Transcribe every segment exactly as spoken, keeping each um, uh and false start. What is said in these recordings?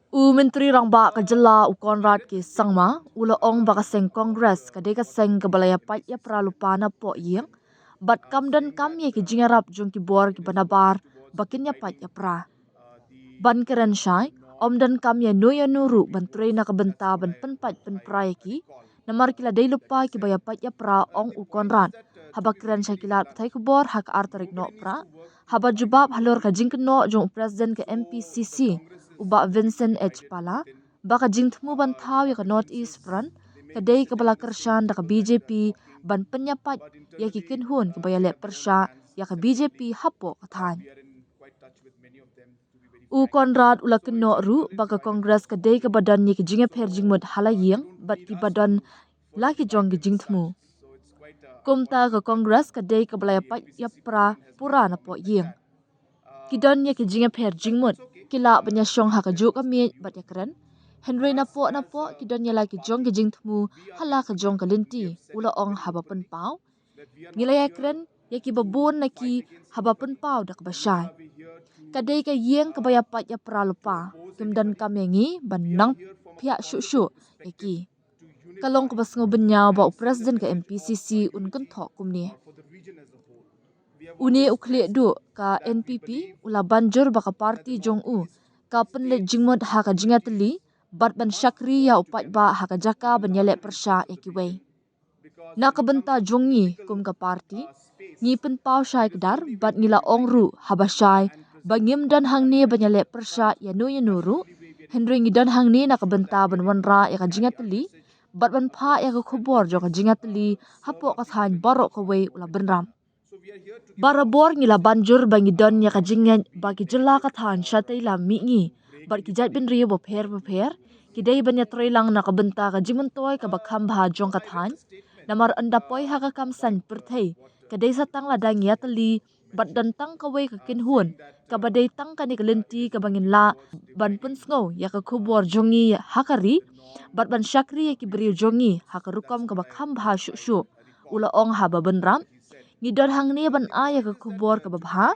U Myntri Rangbah ka jylla u Conrad K Sangma u la ong ba ka seng Congress ka dei ka seng kaba la ïapait ïapra lypa napoh ïing bad kam donkam ïa ki jingïarap jong ki bor kiba nabar ba kin ïapait ïapra. Ban kren shai, ym donkam ïano ïano ruh ban trei na ka bynta ban pynpait pynpra ïa ki, namar ki la dei lypa kiba ïapait ïapra, ong u Conrad haba kren sha ki lad pathai khubor ha ka ar tarik Nohprah. Haba jubab halor ka jingkynnoh jong u President ka M P C C, u Bah Vincent H Pala, ba ka jingthmu ban thaw ïa ka North East Front ka dei kaba la kyrshan da ka B J P ban pynïapait ïa ki kynhun kiba ïaleh pyrshah ïa ka B J P hapoh ka thaiñ. U Conrad u la kynnoh ruh ba ka Congress ka dei kaba don ïa ki jingïapher jingmut ha la ïing bad kiba don la ki jong ki jingthmu. Kumta ka Congress ka dei kaba la ïapait ïapra pura napoh ïing. Ki don ïa ki jingïapher jingmut, ki lah ban ïashong ha kajuh ka miej bad ïakren, hynrei napoh napoh ki don ïa la ki jong ki jingthmu ha la ka jong ka lynti, u la ong haba pynpaw. Ngi la ïakren ïa kiba bun na ki haba pynpaw da kaba shai. Ka dei ka ïing kaba ïapait ïapra lypa, kim donkam ïa ngi ban nang phiah shuh shuh ïa ki. Ka long kaba sngewbynñiaw ba u President ka M P C C un kynthoh kumne. Une u khlieh duh ka N P P u la ban jur ba ka party jong u ka pynleit jingmut ha ka jingïatylli bad ban shakri ïa u paidbah ha ka jaka ban ïaleh pyrshah ïa kiwei. Na ka bynta jong ngi kum ka party, ngi pynpaw shai kdar bad ngi la ong ruh haba shai ba ngim don hangne ban ïaleh pyrshah ïano ïano ruh, hynrei ngi don hangne na ka bynta ban wanrah ïa ka jingïatylli bad ban phah ïa ka khubor jong ka jingïatylli hapoh ka thaiñ baroh kawei, u la bynrap. Barabor ngi la ban jur ba ngi don ïa ka jingngeit ba ki jylla ka thaiñ shatei lam mihngi bad ki jaitbynriew bapher bapher ki dei ban ïatreilang na ka bynta ka jingmyntoi kaba kham bha jong ka thaiñ. Namar ynda poi ha ka kam saiñ pyrthei ka dei sa tang lada ngi ïatylli bad don tang kawei ka kynhun kaba dei tang kane ka lynti kaba ngin lah ban pynsngew ïa ka khubor jong ngi ha ka ri bad ban shakri ïa ki briew jong ngi ha ka rukom kaba kham bha shuh shuh, u la ong haba bynrap. Ngi don hangne ban ai ïa ka khubor kaba bha,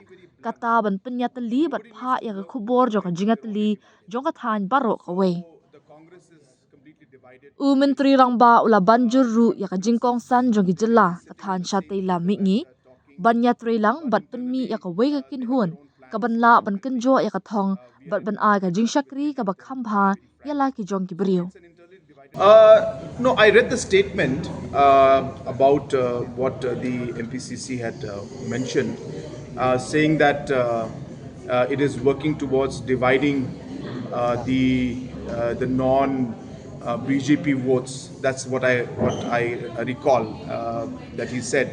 kata ban pynïatylli bad phah ïa ka khubor jong ka jingïatylli jong ka thaiñ baroh kawei. U Myntri Rangbah u la ban jur ruh ïa ka jingkongsan jong ki jylla ka thaiñ shatei lam mihngi ban ïatreilang bad pynmih ïa kawei ka kynhun kaban lah ban kynjoh ïa ka thong bad ban ai ka jingshakri kaba kham bha ïa la ki jong ki briew. Uh, no, I read the statement uh, about uh, what uh, the M P C C had uh, mentioned, uh, saying that uh, uh, it is working towards dividing uh, the uh, the non uh, B J P votes. That's what I what I recall uh, that he said.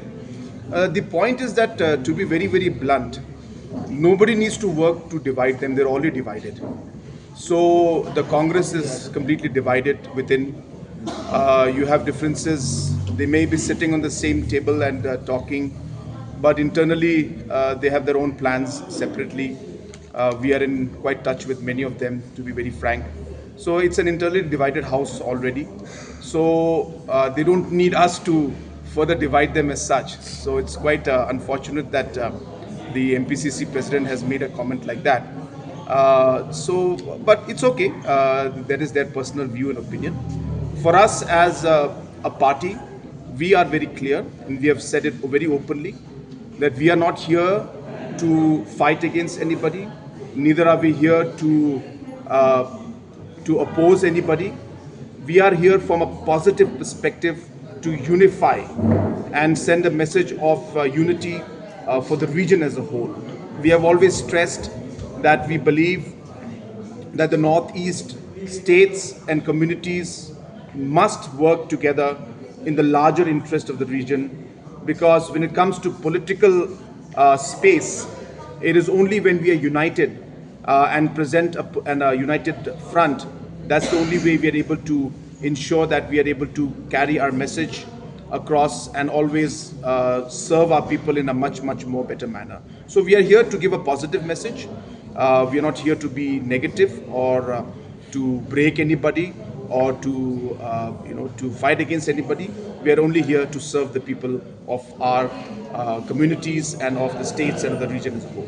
Uh, the point is that, uh, to be very very blunt, nobody needs to work to divide them. They're already divided. So the Congress is completely divided within. Uh, you have differences. They may be sitting on the same table and uh, talking, but internally uh, they have their own plans separately. Uh, we are in quite touch with many of them, to be very frank. So it's an internally divided house already. So uh, they don't need us to further divide them as such. So it's quite uh, unfortunate that uh, the M P C C president has made a comment like that. Uh, so, but it's okay. Uh, that is their personal view and opinion. For us as a, a party, we are very clear and we have said it very openly that we are not here to fight against anybody. Neither are we here to uh, to oppose anybody. We are here from a positive perspective to unify and send a message of uh, unity uh, for the region as a whole. We have always stressed that we believe that the Northeast states and communities must work together in the larger interest of the region, because when it comes to political uh, space, it is only when we are united uh, and present a, and a united front, that's the only way we are able to ensure that we are able to carry our message across and always uh, serve our people in a much, much more better manner. So we are here to give a positive message. Uh, we are not here to be negative or uh, to break anybody or to uh, you know to fight against anybody. We are only here to serve the people of our uh, communities and of the states and of the region as a whole.